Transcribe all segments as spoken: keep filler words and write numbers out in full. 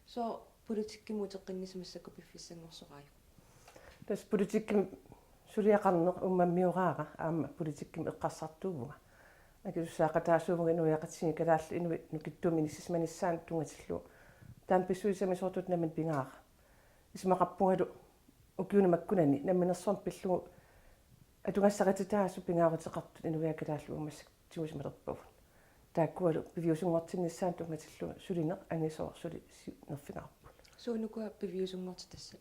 Sooq politikkimut uteqqinnissaq massakkut piffissanngorsoraajuk? Tassa politikkimi suliaqarneq uummammioraara aamma politikkimi eqqarsartuuvunga. Akisussaaqataasuuvunga inuiaqatigiit kalaallit inuit nukittuumik inissisimanissaannut tunngatillugu. Taanna pissusissamisoortutut nammineq pingaarpoq. Isumaqarpungalu ukiuni makkunani namminersorneq pillugu atugassarititaasut pingaaruteqartut inuiaat kalaallit uummassuk tigusimalerpagut. Taakkualu piviusunngortinnissaannut tunngatillugu sulineq angisooq suli siunnerfigaarput. Suut ukua piviusunngortitassat?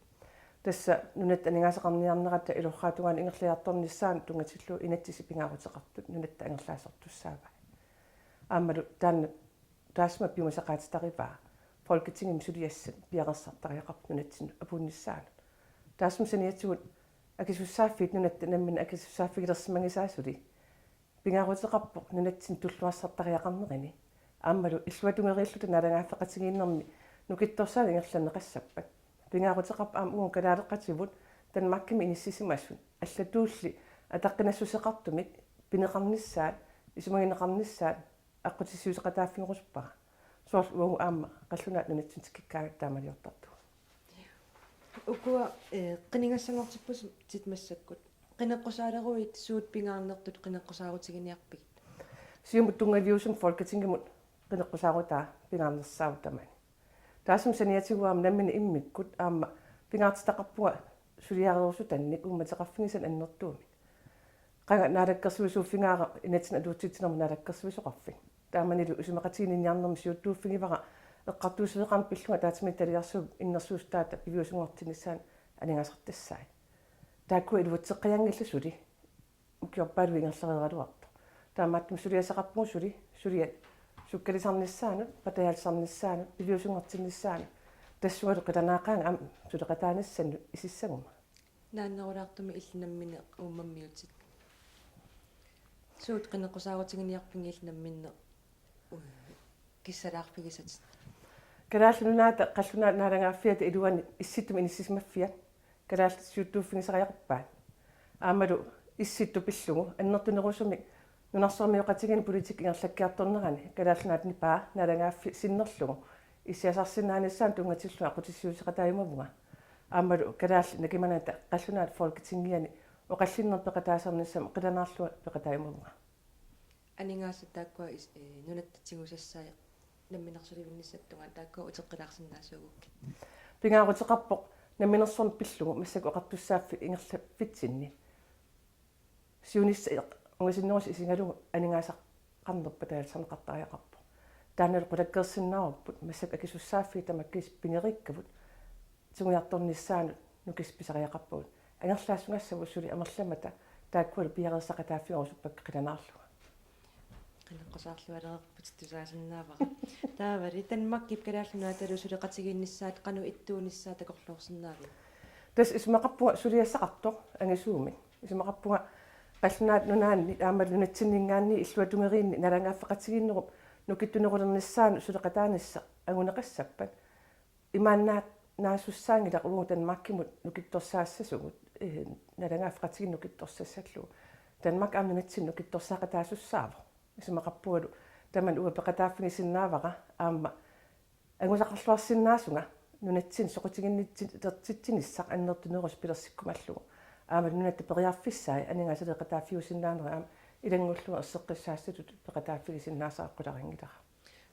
Tassa nunatta aningaasaqarniarnerata ilorraap tungaanut ingerlaartornissaanut tunngatillugu inatsisit pingaaruteqartut nunatta angerlaasartussaavai. Aammalu taanna taassuma piumasaqaatitarivaa Folketingimi suliassat piareersartariaqarput nunatsinnut apuunnissaannut. Taassuma saniatigut akisussaaffiit nunatta namminneq akisussaaffigilersimanngitsoq suli pingaaruteqarpoq nunatsinnut tulluarsartariaqarnerini. Aammalu illuatungeriilluta naalagaaffeqatigiinnermi nukittorsaaneq ingerlanneqassappat. Pingaaruteqarpoq aamma uagut kalaaleqativut Danmarkimi inissisimasut allatuulli ataqqinassuseqartumik pineqarnissaat, isumagineqarnissaat aqqutissiuuseqataaffigerusuppara. Soorlu uagut aamma qallunaat nunatsinnut tikkikkaangatta taamaliortartugut. Ukua, eh, qinigassanngortipputit massakkut. Qineqqusaaleruit suut pingaarnertut qineqqusaarutiginiarpigit? Siumut tunngaviusumik Folketingimut qineqqusaarutaa pingaarnersaavoq tamani. Taassuma saniatigut aamma nammineq immikkut aamma pingaartitaqarpunga suliareerusutannik uummateqarfigisanik annertuumik. Qanga naalakkersuisuuffigaara inatsinnut atuutsitsinermut naalakkersuisoqarfik. Taamanilu isumaqatigiinniarnermik siuttuuffigivara eqqartuussiveqarneq pillunga ataatsimiititaliarsuup innersuussutaata piviusunngortinnissaanut aningaasartassai. Taakkua iluatseqqianngillat suli ukiorpaaluit ingerlareeraluartoq. Taamaattumik suliassaqarpugut suli, suliat sukkalisarnissaannut, peqataasarnissaannut, piviusunngortinnissaannut, tassungalu qilanaaqaanga aamma suleqataanissannut isissaguma. Naannerulaartumik illit nammineq uummammiutit. Suut qineqqusaarutiginiarpigit illit namminneq, uh, kissalaarfigisatit? Kalaallit Nunaata qallunaat naalagaaffiata iluani Issittumi inissisimaffiat kalaallit siuttuuffigisariaqarpaat. Aammalu Issittut pillugu annertunerusumik nunarsuarmioqatigiinni politikki ingerlakkiartornerani Kalaallit Nunaat nipaa naalagaaffik sinnerlugu issiasarsinnaanissaanut tunngatillugu aqqutissiuuseqataajumavunga. Aammalu kalaallit nakimanata qallunaat Folketingiani oqallinneq peqataasarnissamut qilanaarlunga peqataajumavunga. Aningaasat taakkua is-, eh, nunatta tigusassaat namminersulivinnissatut tungaanut taakkua uteqqilaarsinnaasuugukkit? Pingaaruteqarpoq namminersorneq pillugu massakkut oqartussaaffik ingerlaffitsinni. Siunissaq ungasinnerusoq isigalugu aningaasaqarnerput peqataasarneqartariaqarpoq. Taannalu qulakkeersinnaavarput massakkut akisussaaffiit tamakkiisumik pinereerakkagut tigujartornissaannut nukissaq pisariaqarpagut. Angerlaassugassavut suli amerlamata taakkualu piareersaqataaffigerusuppakka qilanaarlunga. Qineqqusaarlualerputit tusaasinnaavara. Taavali Danmarkip Kalaallit Nunaatalu suleqatigiinnissaat qanoq ittuunissaa takorloorsinnaaviuk? Tassa isumaqarpunga suliassaqartoq angisuumik. Isumaqarpunga Qallunaat Nunaanni aamma nunatsinninngaanniit illuatungeriinni naalagaaffeqatigiinnerup nukittunerulernissaanut suleqataanissaq anguneqassappat. Imaannaat-, naassussaanngilaq uagut Danmarkimut nukittorsaassasugut, eh, naalagaaffeqatigiinneq nukittorsassallugu. Danmark aamma nunatsinnut nukittorsaaqataasussaavoq. Isumaqarpungalu tamanna uanga peqataaffigisinnaavara aamma angusaqarluarsinnaasunga nunatsinnut soqutiginnitsilertitsinissaq annertunerusoq pilersikkumallugu. Aamma nunatta periarfissai aningaasaleeqataaffiusinnaanerat aamma ilanngullunga erseqqissaassatut peqataaffigisinnaasara qularinngilara.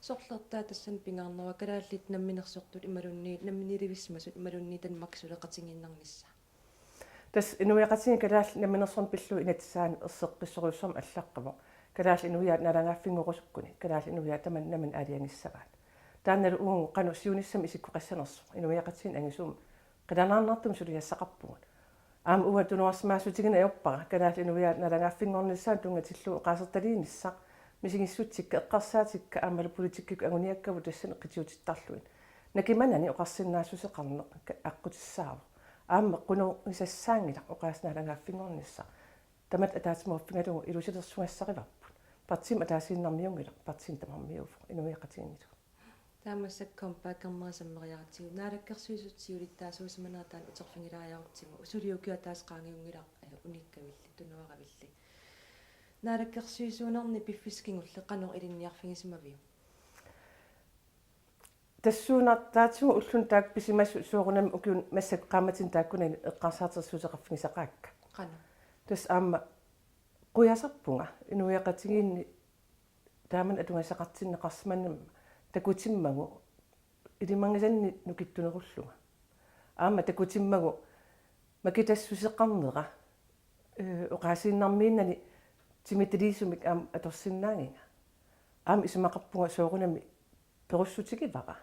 Sorlertaa tassani pingaarneruva kalaallit namminersortut imaluunniit namminiilivissimasut imaluunniit Danmarkip suleqatigiinnarnissaa? Tassa inuiaqatigiit kalaallit namminersorneq pillugu inatsisaanut erseqqissorujussuarmik allaqqavoq. Kalaallit inuiaat naalagaaffinngorusukkuni, kalaallit inuiaat tamanna nammineq aalajangissavaat. Taannalu uagut qanoq siunissami isikkoqassanersoq, inuiaqatigiinni angisuumik qilanaarnartumik suliassaqarpugut. Aamma uanga tunuarsimaassutiginagu ajorpara, kalaallit inuiaat naalagaaffinngornissaanut tunngatillugu oqaasertaliinissaq, misigissutsikka, eqqarsaatikka aammalu politikkikkut anguniakkagut tassani qitiutittarlugit. Nakimanani oqarsinnaassuseqarneq ka-, aqqutissaavoq. Aamma qunugisassaanngilaq oqaaseq naalagaaffinngornissaq. Tamatta ataatsimoorfigalugu ilusilersugassarivarput. Partiimut ataasiinnarmiunngilaq, partiinik tamarmiuuvoq inuiaqatigiinnilu. Taava massakkut comeback-ernerit sammeriaratsigu, Naalakkersuisut siulittaasuusimanerat taanna uterfigilaarutsigu, suli ukioq ataaseq qaangiunngilaq, eh, uniikkavilli, tunuaravilli. Naalakkersuisuunerni piffissaq kingulleq qanoq ilinniarfigisimaviuk? Tassuunartaatigut ulluni taakku pisimasut soorunami ukiuni massakkut qaammatini taakkunani eqqarsaatersuuteqarfigisaqaakka. Qanoq? Tassa aamma qujasarpunga inuiaqatigiinni taamani atugassaqartinneqarsimanama takutimmagu ilimaginisannik nukittunerullunga. Aamma takutimmagu makitassuseqarnera, eh, oqaasiinnarmiinnani timitaliisumik aamma atorsinnaagiga. Aamma isumaqarpunga soorunami perussutigivara,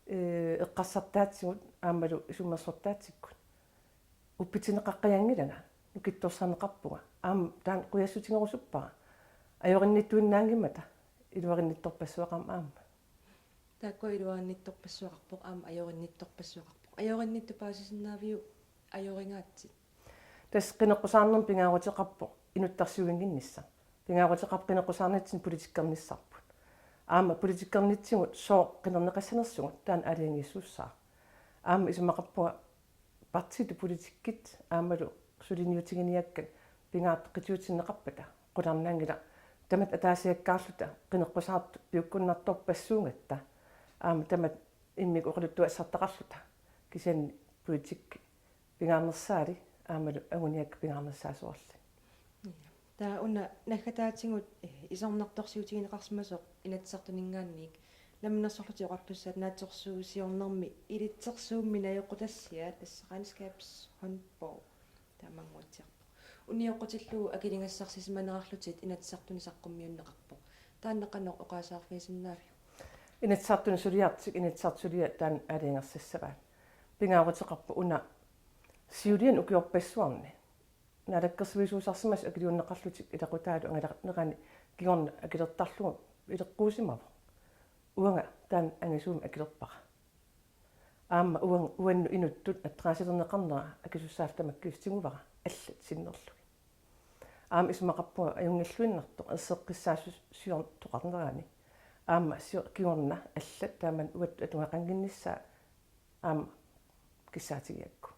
eh, eqqarsartaatigut aammalu isummersortaatikkut. Uppitinneqaqqajanngilanga, nukittorsarneqarpunga. Aamma taanna qujassutigerusuppara. Ajorinnittuinnaanngimmata iluarinnittorpassuaqarmat aamma. Taakkua iluarinnittorpassuaqarpoq aamma ajorinnittorpassuaqarpoq. Ajorinnittoq paasisinnaaviuk ajorigaatsit? Tassa qineqqusaarnermi pingaaruteqarpoq inuttarsiuinnginnissaq. Pingaaruteqarpoq qineqqusaarnitsinni politikkernissarput. Aamma politikkernitsigut sooq qinerneqassanersugut taanna aalajangiissuussaaq. Aamma isumaqarpunga partiitut politikkit aammalu suliniutiginiakkat pingaartoq qitiutinneqarpata qularnanngilaq tamatta ataasiakkaarluta qineqqusaartut piukkunnartorpassuugatta aamma tamatta immikkut oqaluttuassartaqarluta kisianni politikki pingaarnersaali aammalu anguniakkat pingaarnersaasuarli. Taava una naggataatigut, eh, isornartorsiutigineqarsimasoq Inatsisartuninngaanniit namminersorlutik oqartussaat naatsorsuusiornermi ilitsersuummi najoqqutassiaa, tassa regnskabshåndbog, taamannguatsiarpoq. Unioqqutillugu akiligassarsisimaniarlutit Inatsisartuni saqqummiunneqarpoq. Taanna qanoq oqaaseqarfigisinnaaviuk? Inatsisartuni suliartik Inatsisartut suliat taanna aalajangersassavaat. Pingaaruteqarpoq una siuliani ukiorpassuarni naalakkersuisuusarsimasut akiliunneqarlutik ilaqutaalu angalarnerani kingorna akilertarlugu ileqquusimavoq. Uanga taanna angisuumik akilerpara. Aamma uan-, uannut inuttut adressilerneqarnera akisussaaffiit tamakkiissutigivara allat sinnerlugit. Aamma isumaqarpunga ajunngilluinnartoq erseqqissaassusiortoqarnerani. Aamma sio-, kingorna allat taamani uattut atugaqannginnissaat aamma kissaatigigakku.